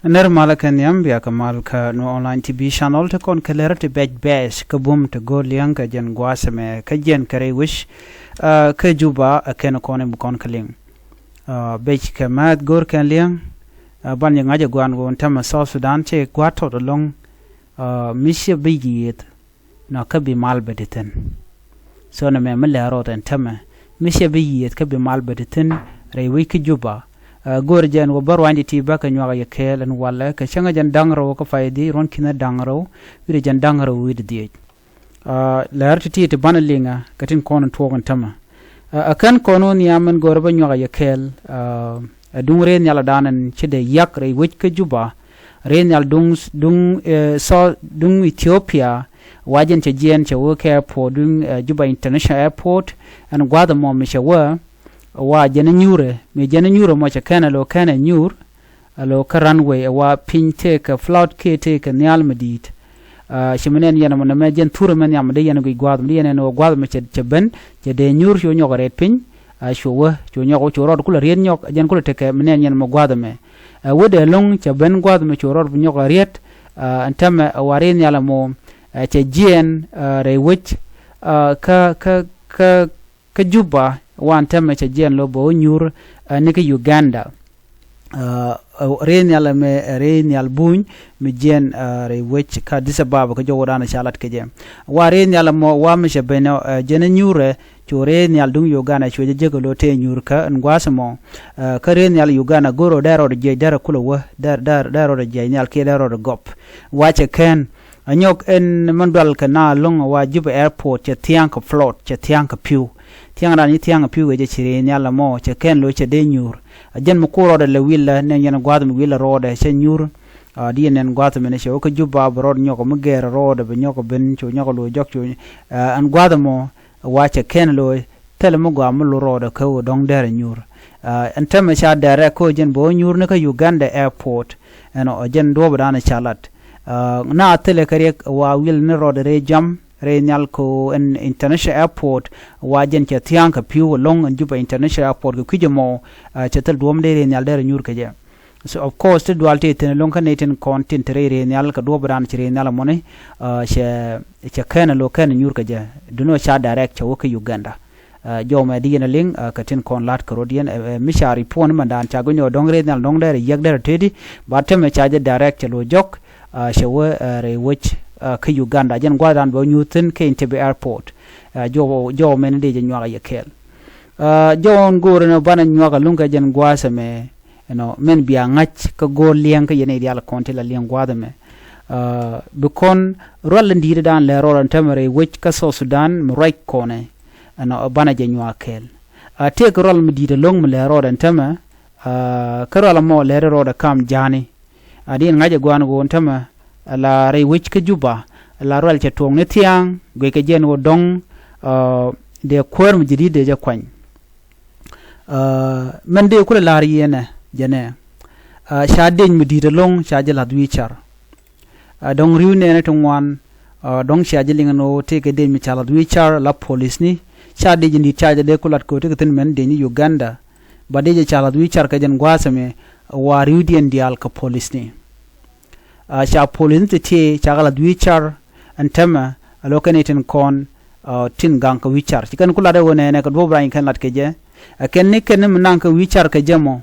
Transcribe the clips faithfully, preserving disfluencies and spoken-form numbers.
Nɛr malä kɛ nhiam, bia kɛ mal kä Nuer Online T V channel, ti kɔn kɛ lɛr ti bɛc bɛc kä bum ti go̱o̱r liɛŋ kɛ jɛn gua̱a̱th ɛmɛ kä jɛn kɛ rɛy wec kä Juba. Ɛ kɛn kɔn i̱ bi kɔn kɛ liŋ bɛc kɛ määth go̱o̱r kɛn liɛŋ. Ban jɛ ŋa̱c ɛ gua̱a̱n ɣöö ɛn täämɛ South Sudan cɛ gua̱a̱th tɔt ɛlɔ̱ŋ, mi ciɛ bi yiëëth nɔ kä bi mal bɛ ti thi̱n. So nɛmɛ mi lɛr rɔɔdɛ ɛn täämɛ, mi ciɛ bi yiëëth kä bi mal bɛ ti thi̱n rɛy wec kä Juba. Go̱o̱r jɛn wä bä ruanydi ti bä kɛ nyuak yɛ kɛɛl ɛn walɛ kɛ cäŋ jɛn da̱ŋ rɛw kä pay dhieec, ruɔ̱n ki̱n da̱ŋ rɛw wi̱cdɛ jɛn da̱ŋ rɛw wi̱cdɛ dhieec. Lɛr ti ti ti banɛ liŋä kɛ tin kɔn tuɔɔk ɛn täämɛ. Ɛ kɛn kɔn wä nhiam ɛn go̱o̱rä bä nyuak yɛ kɛɛl. Ɛ duŋ rɛy nhial ɛ da̱a̱n ɛn ci dee yak rɛy wec kä Juba, rɛy nhial duŋ, duŋ, ɛ, South, duŋ Ethiopia, wa jɛn cɛ jiɛɛn cɛ wä kɛ airport, duŋ, ɛ, Juba International Airport. Ɛn gua̱a̱th ɛmɔ mi cɛ wä, wa jɛn ɛ nyuurɛ, mi jɛn ɛ nyuurɛ mɔ cɛ kɛn ɛ lo̱ kɛn ɛ nyuur alo kä runway ɛ wa piny tëëkɛ flood kiɛ tëëkɛ nhial mi di̱i̱t. Ci mi nɛn yɛn ɛmɔ nɛmɛ jɛn thurɛ mɛ nhiam mi dee yɛn guic gua̱a̱th mi dee yɛn ɛn ɣöö gua̱a̱th ɛmɛ cɛ, cɛ ben cɛ dee nyuur cu nyɔk ɛ rɛt piny. Cu wä cu nyɔk wä cu rɔɔd kulɛ riet nyɔk jɛn kulɛ tekɛ mi nɛn yɛn ɛmɔ gua̱a̱th ɛmɛ. Ɛ wä dee lo̱ŋ cɛ ben gua̱a̱th ɛmɛ cu rɔɔd bi nyɔk ɛ riet. Ɛn täämɛ ɛ wa rɛy nhial ɛmɔ ɛ cɛ jiɛɛn rɛy wec kä, kä, kä kä Juba, wa ɛn täämɛ cɛ jiɛɛn lo̱ bɛ wä nyuur ɛ ni kä Uganda. Ɛ rɛy nhial ɛmɛ ɛ rɛy nhial buny mi jiɛɛn ɛ rɛy wec kä Addis Ababa kä jɔwä da̱a̱n ca lat kɛ jɛ. Wa rɛy nhial ɛmɔ wa mi cɛ ben ɛ jɛn ɛ nyuurɛ cu rɛy nhial duŋ Uganda cuɛ jɛ jek ɛ lo̱ tëë nyuur kä ɛn gua̱a̱th ɛmɔ. Kä rɛy nhial Uganda go̱r ɔ dee rɔɔdɛ jiɛc dee rɛ kulɛ wä dee, dee, dee rɔɔdɛ jiɛc nhial kiɛ dee rɔɔdɛ gɔp. Wa cɛ kɛn Ɛ nyɔk ɛn mɛn dual kɛ na lo̱ŋ ɛ wa Juba Airport cɛ thia̱a̱ŋ kɛ flood, cɛ thia̱a̱ŋ kɛ pi̱w. Thia̱a̱ŋ dan ci thia̱a̱ŋ kɛ pi̱w kɛ jɛ ci rɛy nhial ɛmɔ cɛ kɛn lo̱ cɛ dee nyuur. Ɛ jɛn mi kur rɔɔdɛ lɛ wi̱lɛ nɛ yɛn gua̱a̱th mi wi̱lɛ rɔɔdɛ cɛ nyuur. Di yɛn nɛn gua̱a̱th mi ni cɛ wä kä Juba bi rɔɔd nyɔk mi gɛɛr rɔɔdɛ bi nyɔk ben cu nyɔk lo̱ jɔk cu. Ɛn gua̱a̱th ɛmɔ wa cɛ kɛn lo̱ thilɛ mi gɔaa mi lo̱ rɔɔdɛ kä wä dɔ̱ŋ dɛrɛ nyuur. Ɛn tämɛ ca dɛrɛ kä wä jɛn bɛ wä nyuur ni kä Uganda Airport. Ɛn ɔ jɛn duɔ̱ɔ̱p dan ca lat. Na thilɛ kɛ riɛk wa wi̱l ni rɔɔdɛ rɛy jam rɛy nhial ko ɛn International Airport. Wa jɛn cɛ thia̱a̱ŋ kɛ pi̱w ɛlɔ̱ŋ ɛn Juba International Airport kɛ kui̱c ɛmɔ. Cɛ thil duɔ̱ɔ̱m dee rɛy nhial dee rɛ nyuur kɛ jɛ. So of course ti dual ti thi̱n ɛlɔ̱ŋ kä nɛy tin kɔn tin te rɛy rɛy nhial kɛ duɔ̱ɔ̱p dan ci rɛy nhial ɛmɔni. Cɛ, cɛ kɛn ɛlɔ kɛn nyuur kɛ jɛ. Duni ɔ ca direct cɛ wä kä Uganda. Jɔw mɛ di yɛn a liŋ kɛ tin kɔn la̱t kɛ rot yɛn mi ca report ni mɛn dan ca guinyɔ dɔ̱ŋ rɛy nhial dɔ̱ŋ dɛr yiɛk dɛr teti. Ba temɛ ca jɛ direct cɛ lo jɔk. Cɛ wä rɛy wec kä Uganda jɛn gua̱dan bɛ wä nyuth thin kɛ Entebbe airport. Jɔw mɛn di jɛ nyuak a yɛ kɛɛl. Jɔw ɛn go̱o̱r ɛn banɛ nyuak a luŋ kɛ jɛn gua̱a̱th ɛmɛ. Ɛnɔ mɛn bia ŋa̱c kä go̱o̱r liɛŋ kä yɛn i̱ diaal kɔn ti la liɛŋ gua̱a̱th ɛmɛ. Bi kɔn rual in di̱i̱t dan lɛ rɔɔd ɛn tämɛ rɛy wec kä South Sudan mi ruac kɔnɛ. Ɛnɔ banɛ jɛ nyuak kɛɛl. A tëëk rual mi di̱i̱t ɛlɔ̱ŋ mi lɛ rɔɔd ɛn tämɛ. Kä rual ɛmɔ lɛ rɔɔd ɛ kam ja̱a̱ni. A di ɛn ŋa̱c ɛ gua̱a̱n ɣöö ɛn tämɛ la rɛy wec kä Juba la rual cɛ tuɔɔk ni thia̱a̱ŋ guic kɛ jiɛn ɣöö dɔ̱ŋ. Dee kuäär mi ji̱ di̱i̱t dee jɛ kuany. Mɛn dee kulɛ la̱r yɛnɛ jɛnɛ. Ca dec mi di̱i̱t ɛlɔ̱ŋ ca jɛ la̱th wi̱i̱ car. Dɔ̱ŋ ri̱w nɛɛni ti ŋuan. Dɔ̱ŋ cia jɛ liŋ ɛn ɣöö tëëkɛ dec mi ca la̱th wi̱i̱ car la polisni. Ca dec in di̱i̱t ca jɛ dee ku la̱t kööt ti kɛ thi̱n mɛn dec ni Uganda. Ba dec ca la̱th wi̱i̱ car kɛ jɛn gua̱a̱th ɛmɛ wa ri̱wdiɛn diaal kɛ polisni. Ca polisni ti tiee ca kɛ la̱th wi̱i̱ car ɛn tämɛ a lo̱ kɛn i̱ tin kɔn tin gaŋ kɛ wi̱i̱ car ci kɛn ku lat ɛ ɣöö nɛɛnɛ kɛ duɔ̱ɔ̱p rany kɛn lat kɛ jɛ. Ɛ kɛn ni kɛn ni mi naŋ kɛ wi̱i̱ car kɛ jɛ mɔ.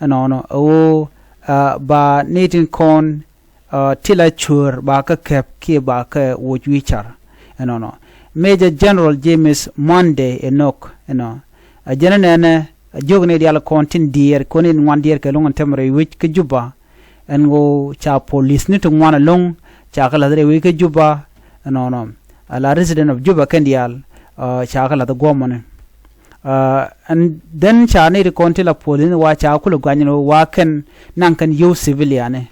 Ɛnɔnɔ ɛ ɣöö ba ni tin kɔn ti la cuäär ba kä kɛp kiɛ ba kä woc wi̱i̱ car. Ɛnɔnɔ Major General James Monday Enok ɛnɔ. Ɛ jɛn nɛnɛ ɛ jiök ni diaal kɔn tin diɛɛr kɔn in ŋuan diɛɛr kɛ lo̱ŋ ɛn tɛm rɛy wec kä Juba. Ɛn ɣöö ca polisni ti ŋuan ɛlɔ̱ŋ ca kɛ la̱th rɛy wec kä Juba. Ɛnɔnɔ a la resident of Juba kɛn diaal ca kɛ la̱th guɔ̱mɔni. And then ca ni ti kɔn ti la polisni wa ca kulɛ guany ni wa kɛn naŋ kɛn yio̱w civiliani.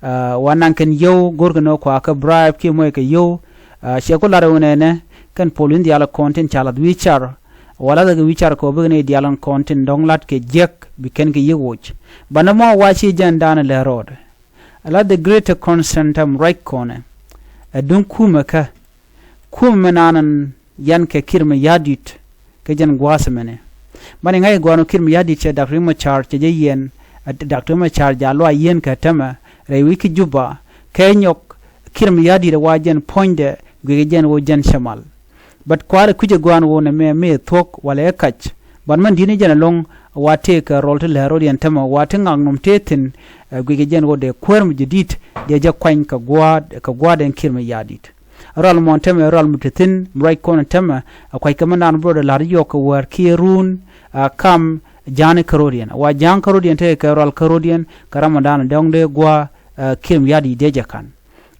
Wa naŋ kɛn yio̱w go̱rkɛ ni kua kä bribe kiɛ muɔc kɛ yio̱w. Cɛ ku lar ɛ wunɛ nɛ kɛn polisni diaal kɔn tin ca lath wi̱i̱ car. Wa lath kɛ wi̱i̱ car kɛ wä bikɛ ni diaal kɔn tin dɔ̱ŋ lat kɛ jiäk bi kɛn kɛ yiëk woc. Banɛ mɔ wa ci jɛn daanɛ lɛ rɔɔdɛ. Ala the greater concern tam ruac kɔnɛ. Ɛ duŋ kumɛ kä kumɛ mɛ nanɛn yan kɛ Kiir Mayardit. Kɛ jɛn gua̱a̱th mɛnɛ. Mani ŋa̱c gua̱a̱n ɔ Kiir Mayardit cɛ dak Riek Machar cɛ jɛ yɛn. Dak Riek Machar ja̱ luac yieen kɛ täämɛ rɛy wi̱i̱ kä Juba, kɛ nyɔk Kiir Mayardit ɛ wa jɛn puɔ̱nydɛ guikɛ jɛn ɣöö jɛn cɛ mal. But kua̱rɛ kui̱cɛ gua̱a̱n ɣöö nɛmɛ mi ɛ thuɔ̱k walɛ ɛ kac. But mɛn di̱t ni jɛn ɛlɔ̱ŋ wa tëëkɛ rɔl ti lɛ̱r rɔ̱diɛn täämɛ wa ti ŋaknɔm tëë thi̱n, ɛ guikɛ jɛn ɣöö dee kuäär mi jɛ di̱t dee jɛ kuany kɛ gua̱a̱th, kɛ gua̱a̱th ɛn Kiir Mayardit. Rual muɔ̱ɔ̱n täämɛ rual mi te thi̱n, mi ruac kɔn täämɛ, a kuac kɛ mi naan bi rɔɔdɛ la̱r yɔk kɛ wäär kiɛ ruun, a kam ja̱a̱ŋ kärɔ̱diɛn. Wa ja̱a̱ŋ kärɔ̱diɛn tekɛ kɛ rual kärɔ̱diɛn kɛ ram mi daan dɔ̱ŋ dee gua̱a̱, a, Kiir Mayardit dee jɛ ka̱n.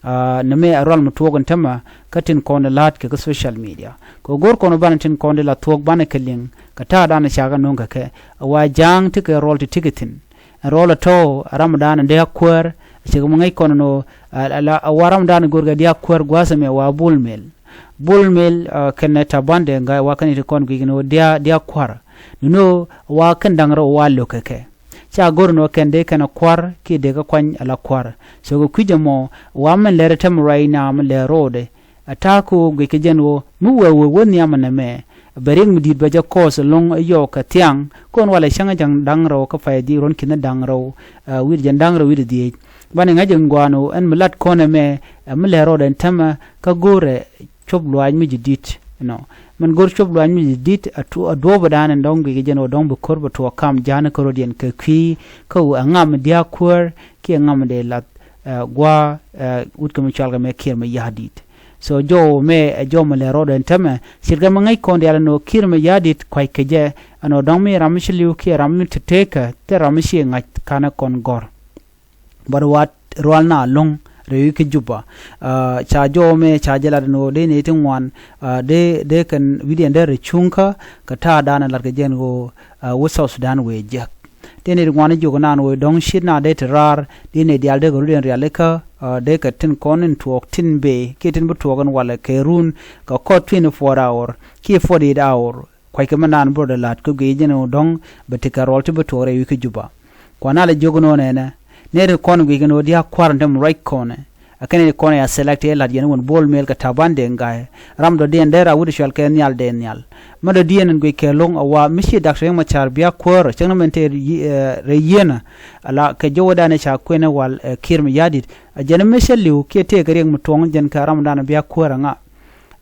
A, nɛmɛ a rual mi tuɔɔk in täämɛ kä tin kɔn di la̱t kɛ kä social media. Kɛ go̱r kɔn banɛ tin kɔn di la thuɔ̱k banɛ kɛ liŋ kɛ ta̱a̱ daan cakɛ no̱o̱ŋ kɛ kɛ. A wa ja̱a̱ŋ tekɛ rual ti tekɛ thi̱n. Ɛn ruɔl ɛ tɔ̱ ɛ ram dan in dee a kuäär, ɛ cɛ kɛ mi ŋäc kɔn ɛn ɣöö, ɛ, ɛ, la, ɛ wa ram dan in görkɛ dee a kuäär gua̱a̱th ɛmɛ wa Bol Mel. Bol Mel, ɛ, kɛnɛ Taban Deng Gai wa kɛn i̱ ti kɔn gui̱c ɛn ɣöö dee a, dee a kua̱r. Ni ni ɣöö wa kɛn da̱ŋ rɛw wa lo̱k kɛ kɛ. Ca go̱r ɛn ɣöö kɛn dee kɛn a kua̱r kiɛ dee kɛ kuany ala kua̱r. So kɛ kui̱c ɛmɔ wa min lɛr ɛ tɛm ruac na min lɛr ro̱o̱dɛ. A ta̱a̱ kɛ ɣöö guic kɛ jɛn ɣöö mi wee wee wee nhiam ɛnɛ mɛ, bɛ riɛk mi di̱i̱t bɛ jɛ kɔɔth ɛlɔ̱ŋ ɛ yɔɔk kɛ thiaŋ, kɔn walɛ cäŋ ɛ ja̱ŋ da̱ŋ rɛw kä pay dhieec ruɔ̱n ki̱n da̱ŋ rɛw, ɛ, wi̱i̱ jɛn da̱ŋ rɛw wi̱i̱ dhieec. Banɛ ŋa̱c ɛn gua̱a̱n ɣöö ɛn mi lat kɔn ɛmɛ, ɛ, mi lɛr rɔɔdɛ ɛn täämɛ kä go̱rɛ cuɔp luaac mi ji̱ di̱t, you know. Min go̱r cuɔp luaac mi ji̱ di̱t, a tu-, a duɔ̱ɔ̱p ɛ da̱a̱n ɛn dɔ̱ŋ guic kɛ jɛn ɣöö dɔ̱ŋ bi ko̱r bɛ tuɔɔk kam ja̱a̱n kärɔ̱diɛn kɛ kui̱, kä ɣöö ɛ ŋam mi dia̱a̱k kuäär, kiɛ ŋam mi dee lath, ɛ, gua̱a̱, ɛ, wut kɛ mi cɔal kɛ mɛ Kiir Mayardit. So jɔw mɛ ɛ jɔw mi lɛ rɔɔdɛ ɛn täämɛ, ce̱tkɛ mi ŋäc kɔn diaal ɛn ɣöö Kiir Mayardit kua̱c kɛ jɛ, ɛn ɣöö dɔ̱ŋ mi ram mi ci li̱w kiɛ ram mi te tekä, thil ram mi ci ŋa̱c ka̱n ɛ kɔn gɔ̱r. But wa rual na lo̱ŋ rɛy wi̱i̱ kä Juba. A, ca jɔw mɛ ca jɛ lat ɛn ɣöö dee nɛy ti ŋuan, a, dee, dee kɛn wi̱cdiɛn dee rɛ cuŋkä, kɛ ta̱a̱ da̱a̱n ɛ lat kɛ jɛ ɛn ɣöö, a, wä South Sudan wëë jiäk. Dee nɛy ti ŋuan jiök naan ɣöö dɔ̱ŋ ciet na dee te raar, dee nɛy diaal dee kɛ rut ɛn rialikä, a, dee kɛ tin kɔn in tuɔɔk tin bëë, kiɛ tin bi tuɔɔk ɛn walɛ kɛ run, kɛ kɔt twenty-four hour, kiɛ forty-eight hour. Kuackɛ mi naan bi rɔɔdɛ la̱t kä guic jɛn ɣöö dɔ̱ŋ bɛ tekɛ ruɔl ti bi tuɔɔk rɛy wi̱i̱ kä Juba. Kuan alɛ jiök ɛn ɣöö nɛnɛ, nɛy ti kɔn guic kɛn ɣöö dia̱a̱k kua̱r ɛn täämɛ ruac kɔnɛ. A kɛn nɛy ti kɔn ya select ɛ la̱t yɛn wän Bol Mel kɛ Taban Deng Gai. Ram dɔ̱diɛn dee ra wi̱cdɛ cɔal kɛ nhial dee nhial. Mi dɔ̱diɛn ɛn guic kɛ lo̱ŋ a wa mi ci Dak Riek Machar bia kuäär, cäŋ ni mɛn te, ɛ, rɛy yieenä. Ala kɛ jɔwädan ca kuɛn ɛ wal, ɛ, Kiir Mayardit. A jɛn mi cä li̱w kiɛ tëëkɛ riɛk mi tuɔ̱ŋ jɛn kɛ ram dan bia kuäär a ŋa.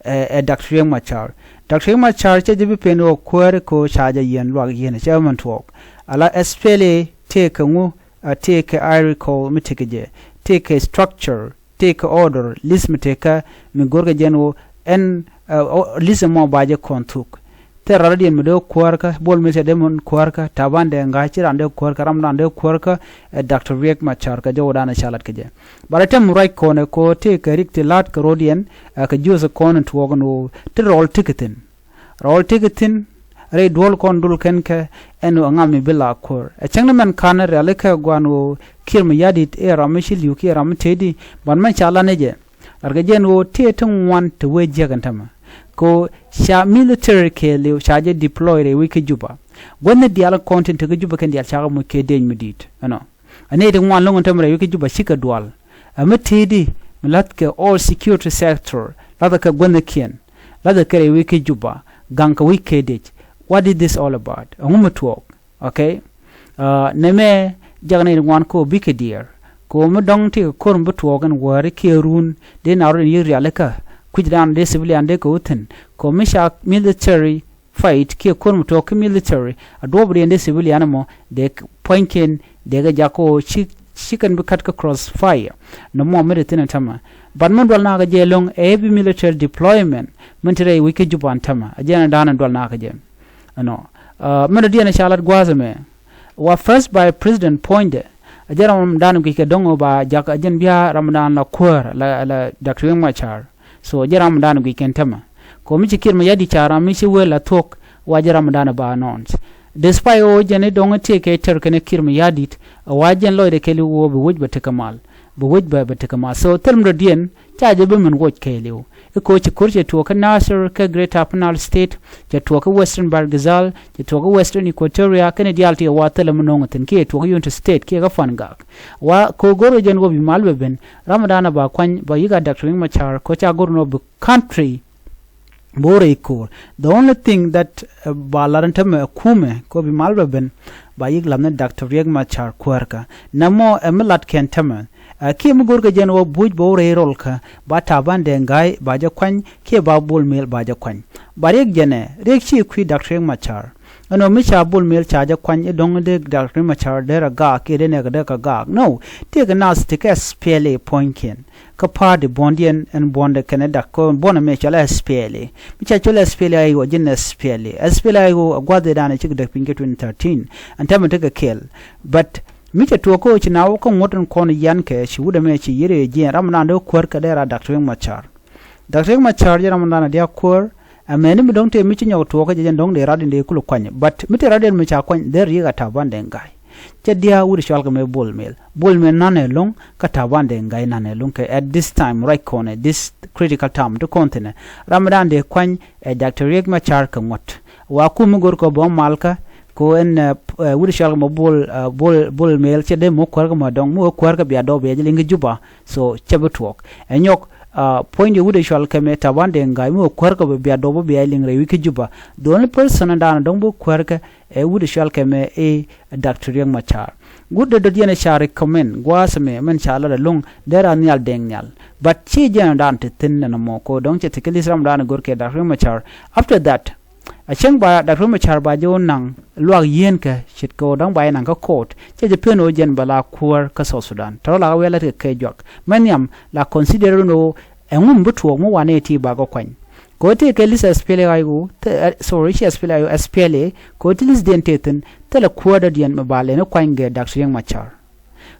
Ɛ, ɛ Dak Riek Machar. Dak Riek Machar cɛ jɛ bi pen ɣöö kuäär ko ca jɛ yiɛn luak yiɛn cɛ mɛn tuɔɔk. Ala S P L A tëëkɛ ŋu, a tëëkɛ Ivory Coast mi tëëkɛ jɛ. Tëëkɛ structure, tëëkɛ order, list mi tëëkɛ mi go̱rkɛ jɛn ɣöö ɛn, ɛ, ɔ, list ɛmɔ ba jɛ kɔn thuk. Thil rɔɔdiɛn mi dee kuäärkä, Bol Mel cɛ dee mɛn kuäärkä, Taban Deng Gai ci ran dee kuäärkä, ram dan dee kuäärkä, ɛ Dak Riek Machar kɛ jɔwädan ca lat kɛ jɛ. But ɛ tɛm ruac kɔnɛ ko tëëkɛ rik ti la̱t kɛ rɔɔdiɛn, ɛ kɛ jiöth kɔn in tuɔɔk ɛn ɣöö ti rɔɔl tekɛ thi̱n. Rɔɔl tekɛ thi̱n, rɛy duɔ̱ɔ̱l kɔn dul kɛn kɛ, ɛn ɣöö ŋa mi bi la kuäär. Ɛ cäŋ ni mɛn ka̱n rialikä gua̱a̱n ɣöö Kiir Mayardit ɛ ram mi ci li̱w kiɛ ram mi tëëdi, but mɛn ca lan ɛ jɛ. Lat kɛ jɛn ɣöö tëë ti ŋuan te wee jiäk ɛn täämɛ. Ko ca military kɛɛliw ca jɛ deploy rɛy wi̱i̱ kä Juba. Gua̱thni diaal kɔn tin te kä Juba kɛn diaal cakɛ moc kɛ dec mi di̱i̱t ɛnɔ. Ɛ nɛy ti ŋuan lo̱ŋ ɛn täämɛ rɛy wi̱i̱ kä Juba cikɛ dual. Ɛ mi tëëdi mi la̱thkɛ all security sector, la̱thkɛ gua̱thnikiɛn, la̱thkɛ rɛy wi̱i̱ kä Juba, gaŋkɛ wi̱i̱ kɛ dec. What is this all about? Ɛŋu mi tuɔɔk? Okay. Aa, nɛmɛ jak nɛy ti ŋuan ko bikɛ diɛɛr. Ko mi dɔ̱ŋ ti kɛ ko̱r mi bi tuɔɔk ɛn wäri kiɛ run dee na rot in yi̱k rialikä. Kui̱cdan dee civilian dee kɛ wä thi̱n. Ko mi ca military fight kiɛ ko̱r mi tuɔɔk kä military. A duɔ̱ɔ̱pdiɛn dee civilian ɛmɔ dee puɔ̱nykiɛn dee kɛ jak ko ci, ci kɛn bi kat kä cross fire. Nɔmɔ mi dee thi̱n ɛn täämɛ. But min dual nakä jɛ lo̱ŋ ɛ bi military deployment min te rɛy wi̱i̱ kä Juba ɛn täämɛ. A jɛn ɛn da̱a̱n dual nakä jɛ. Ɛnɔ. Aa, min dɔ̱diɛn ca lat gua̱a̱th ɛmɛ. Wa first vice president puɔ̱nydɛ. A jɛn ram dan guic kɛ dɔ̱ŋ ɔ ba jak a jɛn bia ram dan la kuäär la, la Doctor Riek Machar. So a jɛn ram dan guic kɛn täämɛ. Ko mi ci Kiir Mayardit ca ram mi ci wee la thuɔ̱k wa jɛn ram dan ba announce. Despite ɔ jɛn i̱ dɔ̱ŋ i̱ tëëkɛ tɛr kɛn Kiir Mayardit a wa jɛn lɔcdɛ kɛɛliw ɣöö bi wec bɛ tekɛ mal. Bi wec bɛ, bɛ tekɛ mal. So thil mi dɔ̱diɛn ca jɛ bi min woc kɛɛliw. I̱ ko̱ ci ko̱r cɛ tuɔɔk kä Nasir kä Greater Upper Nile State, cɛ tuɔɔk kä Western Bahr el Ghazal, cɛ tuɔɔk kä Western Equatoria, kɛnɛ diaal ti ɛ wa thilɛ mi no̱o̱ŋ thi̱n kiɛ tuɔɔk kä Unity State kiɛ kä Fangak. Wa ko̱ go̱r ɛ jɛn wä bi mal bɛ ben, ram dan ba kuany, ba yi̱k a Doctor Riek Machar, ko̱ ca go̱r nɔ bi country Bä wä rɛy ko̱o̱r. The only thing that ba lat ɛn tämɛ ɛ kumɛ kɔ bi mal bɛ ben, ba yik lath ni Doctor Riek Machar kuäärkä. Nɛmɔ ɛ mi lat kɛn tämɛ. Kiɛ mi go̱rkɛ jɛn wä buc bä wä rɛy rol kä ba Taban Deng Gai ba jɛ kuany kiɛ ba Bol Mel ba jɛ kuany. Ba Riek jɛnɛ, Riek ci kui̱ Doctor Riek Machar. Ɛn ɔ mi ca Bol Mel ca jɛ kuany i̱ dɔ̱ŋ dee Doctor Riek Machar dee rɛ gaak kiɛ dee nɛɛkɛ dee kɛ gaak. No, tëëkɛ nath ti kɛ S P L A puɔ̱nykiɛn. Kä party buɔ̱ndiɛn ɛn buɔ̱ndɛ kɛnɛ dak kɛ buɔ̱n ɛmɛ cɔl S P L A. Mi ca cɔl S P L A I O ji̱n S P L A. S P L A I O a gua̱th ëëdan ɛ cik däk piny kä twenty thirteen. Ɛn tɛmɛ tekɛ kɛl. But mi cɛ tuɔɔk kä ci na wä kä ŋuɔ̱t ɛn kɔn yian kɛ ci wut ɛmɛ ci yiëër ɛ jiɛɛn ram ɛnan dee kuäär kɛ dee ra Doctor Riek Machar. Doctor Riek Machar jɛ ram ɛnan dee a kuäär. Ɛmɛni mi dɔ̱ŋ tëë mi ci nyɔk tuɔɔk kä jɛ jɛn dɔ̱ŋ dee rat in dee kul kuany. But mi tëë rat in mi ca kuany dee Riek a Taban Deng Gai. Cɛ dia̱a̱ wut cɔal kɛ mɛ Bol Mel. Bol Mel nanɛ lo̱ŋ kä Taban Deng Gai nanɛ lo̱ŋ kɛ at this time right kɔnɛ this critical time ti kɔn thinɛ. Ram dan dee kuany ɛ Doctor Riek Machar kɛ ŋuɔ̱t. Wa kum mi go̱r kɔ bä mal kä ko ɛn wut cɔal kɛ mɛ Bol, Bol, Bol Mel cɛ dee mɛ kuäär kɛ mɛ dɔ̱ŋ mɛ kuäär kɛ bia dɔɔ bia jɛ liŋ kɛ Juba. So cɛ bi tuɔɔk. Ɛ nyɔk puɔ̱ny di wut cɔal kɛ mɛ Taban Deng Gai mɛ kuäär kɛ bia dɔɔ bia liŋ rɛy wi̱c kɛ Juba. The only person dan dɔ̱ŋ bä kuäär kɛ ɛ wut cɔal kɛ mɛ i̱ Doctor Riek Machar. Wut dee dɔ̱diɛn ɛ ca recommend gua̱a̱th mɛ mɛn ca lat alo̱ŋ dee ra nhial dɛŋ nhial. But ci jɛn dan ti thi̱n nɛn mɔ ko dɔ̱ŋ cɛ ti kɛ li̱th ram dan go̱r kɛ Doctor Riek Machar. After that a cäŋ ba Doctor Riek Machar ba jɛ wä naŋ luak yieen kɛ ce̱tkɛ wä dɔ̱ŋ ba jɛ naŋ kä court cɛ jɛ pen wä jɛn bɛ la kuäär kä South Sudan tɔ̱rɔ la wee lat kɛ kɛ juak mɛ nhiam la consider wä Ɛŋu mi bi tuɔɔk mi wanɛ ti bakɔ kuany. Kɛ ɣöö tëëkɛ li̱th S P L A I O, sorry, ci S P L A I O, S P L A, kɛ ɣöö ti li̱th diɛn tëë thi̱n thilɛ kuäär dɔ̱diɛn mi ba lɛni kuany gɛ Doctor Riek Machar.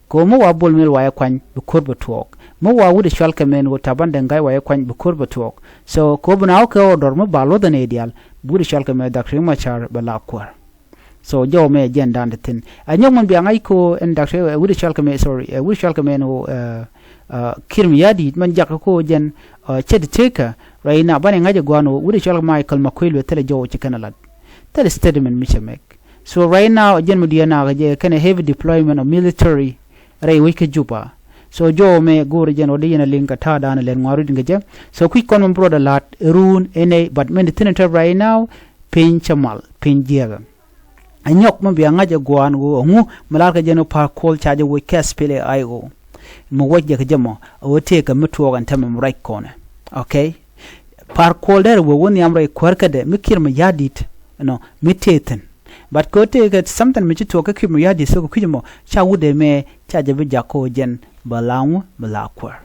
Kɛ ɣöö mi wa Bol Mel wa yɛ kuany bi ko̱r bɛ tuɔɔk. Mi wa wut ɛ cɔal kɛ mɛn ɣöö Taban Deng Gai wa yɛ kuany bi ko̱r bɛ tuɔɔk. So kɛ ɣöö bi na wä kɛ order mi ba luɔth ɛn ëë diaal bi wut ɛ cɔal kɛ mɛn Doctor Riek Machar bɛ la kuäär. So jɔw mɛ jɛn dan ti thin. Ɛ nyɔk mɛn bia ŋa̱c ko ɛn Doctor wut cɔal kɛ mɛ, sorry, wut cɔal kɛ mɛ ɛn ɣöö Kiir Mayardit mɛn jak ko jɛn cɛ ti tëkä. Right now banɛ ŋa̱c ɛ gua̱n ɣöö wut cɔal kɛ Michael Makuei Lueth thilɛ jɔw ci kɛn a lat. Thilɛ statement mi cɛ mɛk. So right now jɛn mi diɛ nak jɛ kɛn a heavy deployment of military rɛy wec kä Juba. So jɔw mɛ go̱o̱r jɛn ɣöö di yɛn a liŋ kɛ ta̱a̱ dan a lɛn ŋuan rut in kɛ jɛ. So kui̱c kɔn mɛ brother lat run ɛn ɛ but mɛn ti thin a tɛp right now. Piny cɛ mal piny jiɛkɛ. Ɛ nyɔk mi bia ŋa̱c ɛ gua̱a̱n ɣöö ɛŋu mi la̱rkɛ jɛn ɣöö Par Kuol ca jɛ woc kɛ S P L A I O. Mi woc jɛ kɛ jɛ mɔ ɛ ɣöö tëëkɛ mi tuɔɔk ɛn tɛmɛ mi ruac kɔnɛ. Okay. Par Kuol derɛ wee wä nhiam rɛy kuäärkädɛ mi Kiir Mayardit ɛnɔ mi tëë thi̱n. But kɛ ɣöö tëëkɛ something mi ci tuɔɔk kä Kiir Mayardit thok kui̱c ɛmɔ ca wut ɛmɛ ca jɛ bi jak kä ɣöö jɛn bɛ la ŋu bɛ la kuäär.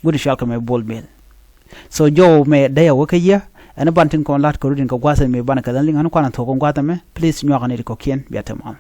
Wut cɔal kɛ mɛ Bol Mel. So jɔw mɛ däy a wä kä yɛ ɛn ban tin kɔn la̱t kɛ rut in kɛ gua̱th ɛmɛ banɛ kɛ dhɛn liŋ ɣän kuan a thuɔ̱k kɔn gua̱th ɛmɛ. Please nyuak ni ti kɔ̱kiɛn bia te mal.